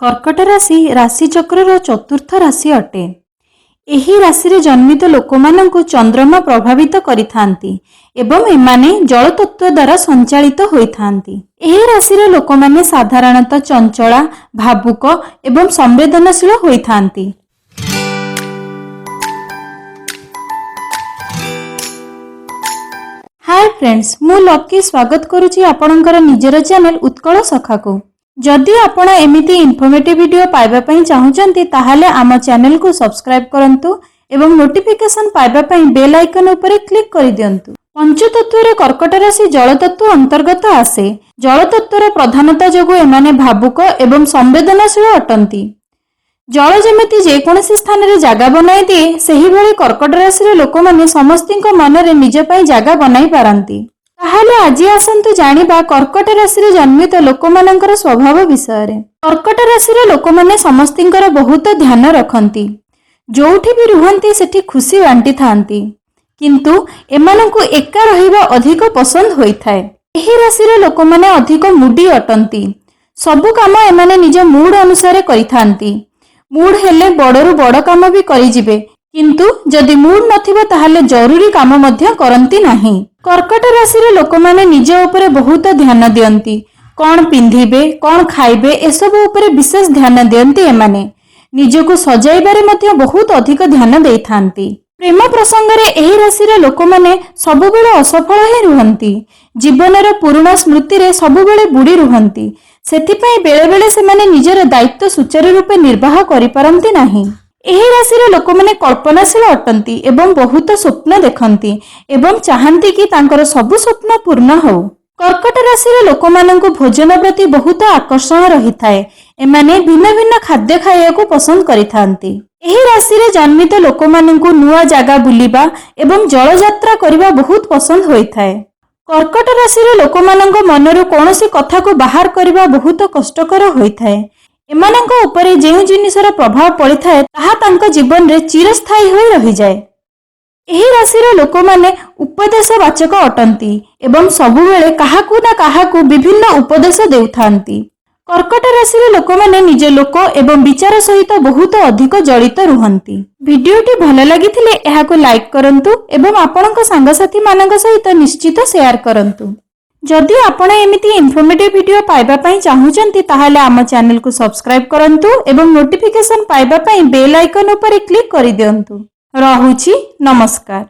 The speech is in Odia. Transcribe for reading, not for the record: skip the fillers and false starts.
କର୍କଟ ରାଶି ରାଶିଚକ୍ରର ଚତୁର୍ଥ ରାଶି ଅଟେ। ଏହି ରାଶିରେ ଜନ୍ମିତ ଲୋକମାନଙ୍କୁ ଚନ୍ଦ୍ରମା ପ୍ରଭାବିତ କରିଥାନ୍ତି ଏବଂ ଏମାନେ ଜଳତତ୍ତ୍ୱ ଦ୍ୱାରା ସଞ୍ଚାଳିତ ହୋଇଥାନ୍ତି। ଏହି ରାଶିର ଲୋକମାନେ ସାଧାରଣତଃ ଚଞ୍ଚଳା, ଭାବୁକ ଏବଂ ସମ୍ବେଦନଶୀଳ ହୋଇଥାନ୍ତି। ହାଏ ଫ୍ରେଣ୍ଡସ୍, ମୁଁ ଲକି ସ୍ୱାଗତ କରୁଛି ଆପଣଙ୍କର ନିଜର ଚ୍ୟାନେଲ ଉତ୍କଳ ସଖାକୁ। ଯଦି ଆପଣ ଏମିତି ଇନଫର୍ମେଟିଭ୍ ଭିଡ଼ିଓ ପାଇବା ପାଇଁ ଚାହୁଁଛନ୍ତି, ତାହେଲେ ଆମ ଚ୍ୟାନେଲକୁ ସବସ୍କ୍ରାଇବ୍ କରନ୍ତୁ ଏବଂ ନୋଟିଫିକେସନ୍ ପାଇବା ପାଇଁ ବେଲ୍ ଆଇକନ୍ ଉପରେ କ୍ଲିକ୍ କରିଦିଅନ୍ତୁ। ପଞ୍ଚତତ୍ତ୍ୱରେ କର୍କଟ ରାଶି ଜଳତତ୍ତ୍ୱ ଅନ୍ତର୍ଗତ ଆସେ। ଜଳତତ୍ତ୍ୱର ପ୍ରଧାନତା ଯୋଗୁଁ ଏମାନେ ଭାବୁକ ଏବଂ ସମ୍ବେଦନଶୀଳ ଅଟନ୍ତି। ଜଳ ଯେମିତି ଯେକୌଣସି ସ୍ଥାନରେ ଜାଗା ବନାଇ ଦିଏ, ସେହିଭଳି କର୍କଟ ରାଶିର ଲୋକମାନେ ସମସ୍ତଙ୍କ ମନରେ ନିଜ ପାଇଁ ଜାଗା ବନାଇ ପାରନ୍ତି। ତାହେଲେ ଆଜି ଆସନ୍ତୁ ଜାଣିବା କର୍କଟ ରାଶିରେ ଜନ୍ମିତ ଲୋକମାନଙ୍କର ସ୍ୱଭାବ ବିଷୟରେ। କର୍କଟ ରାଶିର ଲୋକମାନେ ସମସ୍ତଙ୍କର ବହୁତ ଧ୍ୟାନ ରଖନ୍ତି। ଯୋଉଠି ବି ରୁହନ୍ତି, ସେଠି ଖୁସି ବାଣ୍ଟିଥାନ୍ତି। କିନ୍ତୁ ଏମାନଙ୍କୁ ଏକା ରହିବା ଅଧିକ ପସନ୍ଦ ହୋଇଥାଏ। ଏହି ରାଶିର ଲୋକମାନେ ଅଧିକ ମୁଡି ଅଟନ୍ତି। ସବୁ କାମ ଏମାନେ ନିଜ ମୁଡ୍ ଅନୁସାରେ କରିଥାନ୍ତି। ମୁଡ୍ ହେଲେ ବଡ଼ରୁ ବଡ଼ କାମ ବି କରିଯିବେ, କିନ୍ତୁ ଯଦି ମୁଡ୍ ନଥିବ, ତାହେଲେ ଜରୁରୀ କାମ ମଧ୍ୟ କରନ୍ତି ନାହିଁ। କର୍କଟ ରାଶିର ଲୋକମାନେ ନିଜ ଉପରେ ବହୁତ ଧ୍ୟାନ ଦିଅନ୍ତି। କଣ ପିନ୍ଧିବେ, କଣ ଖାଇବେ, ଏସବୁ ଉପରେ ବିଶେଷ ଧ୍ୟାନ ଦିଅନ୍ତି। ଏମାନେ ନିଜକୁ ସଜାଇବାରେ ମଧ୍ୟ ବହୁତ ଅଧିକ ଧ୍ୟାନ ଦେଇଥାନ୍ତି। ପ୍ରେମ ପ୍ରସଙ୍ଗରେ ଏହି ରାଶିର ଲୋକମାନେ ସବୁବେଳେ ଅସଫଳ ହିଁ ରୁହନ୍ତି। ଜୀବନର ପୁରୁଣା ସ୍ମୃତିରେ ସବୁବେଳେ ବୁଡ଼ି ରୁହନ୍ତି। ସେଥିପାଇଁ ବେଳେବେଳେ ସେମାନେ ନିଜର ଦାୟିତ୍ୱ ସୁଚାରୁ ରୂପେ ନିର୍ବାହ କରିପାରନ୍ତି ନାହିଁ। ଏହି ରାଶିର ଲୋକମାନେ କଳ୍ପନାଶୀଳ ଅଟନ୍ତି ଏବଂ ବହୁତ ସ୍ୱପ୍ନ ଦେଖନ୍ତି ଏବଂ ଚାହାନ୍ତି କି ତାଙ୍କର ସବୁ ସ୍ୱପ୍ନ ପୂର୍ଣ୍ଣ ହେଉ। କର୍କଟ ରାଶିର ଲୋକମାନଙ୍କୁ ଭୋଜନ ପ୍ରତି ବହୁତ ଆକର୍ଷଣ ରହିଥାଏ। ଏମାନେ ଭିନ୍ନ ଭିନ୍ନ ଖାଦ୍ୟ ଖାଇବାକୁ ପସନ୍ଦ କରିଥାନ୍ତି। ଏହି ରାଶିରେ ଜନ୍ମିତ ଲୋକମାନଙ୍କୁ ନୂଆ ଜାଗା ବୁଲିବା ଏବଂ ଜଳଯାତ୍ରା କରିବା ବହୁତ ପସନ୍ଦ ହୋଇଥାଏ। କର୍କଟ ରାଶିର ଲୋକମାନଙ୍କ ମନରୁ କୌଣସି କଥାକୁ ବାହାର କରିବା ବହୁତ କଷ୍ଟକର ହୋଇଥାଏ। ଏମାନଙ୍କ ଉପରେ ଯେଉଁ ଜିନିଷର ପ୍ରଭାବ ପଡ଼ିଥାଏ, ତାହା ତାଙ୍କ ଜୀବନରେ ଚିରସ୍ଥାୟୀ ହୋଇ ରହିଯାଏ। ଏହି ରାଶିର ଲୋକମାନେ ଉପଦେଶବାଚକ ଅଟନ୍ତି ଏବଂ ସବୁବେଳେ କାହାକୁ ନା କାହାକୁ ବିଭିନ୍ନ ଉପଦେଶ ଦେଉଥାନ୍ତି। କର୍କଟ ରାଶିର ଲୋକମାନେ ନିଜ ଲୋକ ଏବଂ ବିଚାର ସହିତ ବହୁତ ଅଧିକ ଜଡ଼ିତ ରୁହନ୍ତି। ଭିଡିଓଟି ଭଲ ଲାଗିଥିଲେ ଏହାକୁ ଲାଇକ୍ କରନ୍ତୁ ଏବଂ ଆପଣଙ୍କ ସାଙ୍ଗସାଥିମାନଙ୍କ ସହିତ ନିଶ୍ଚିତ ସେୟାର କରନ୍ତୁ। ଯଦି ଆପଣ ଏମିତି ଇନଫର୍ମେଟିଭ୍ ଭିଡିଓ ପାଇବା ପାଇଁ ଚାହୁଁଛନ୍ତି, ତାହେଲେ ଆମ ଚ୍ୟାନେଲକୁ ସବସ୍କ୍ରାଇବ୍ କରନ୍ତୁ ଏବଂ ନୋଟିଫିକେସନ୍ ପାଇବା ପାଇଁ ବେଲ୍ ଆଇକନ୍ ଉପରେ କ୍ଲିକ୍ କରିଦିଅନ୍ତୁ। ରହୁଛି, ନମସ୍କାର।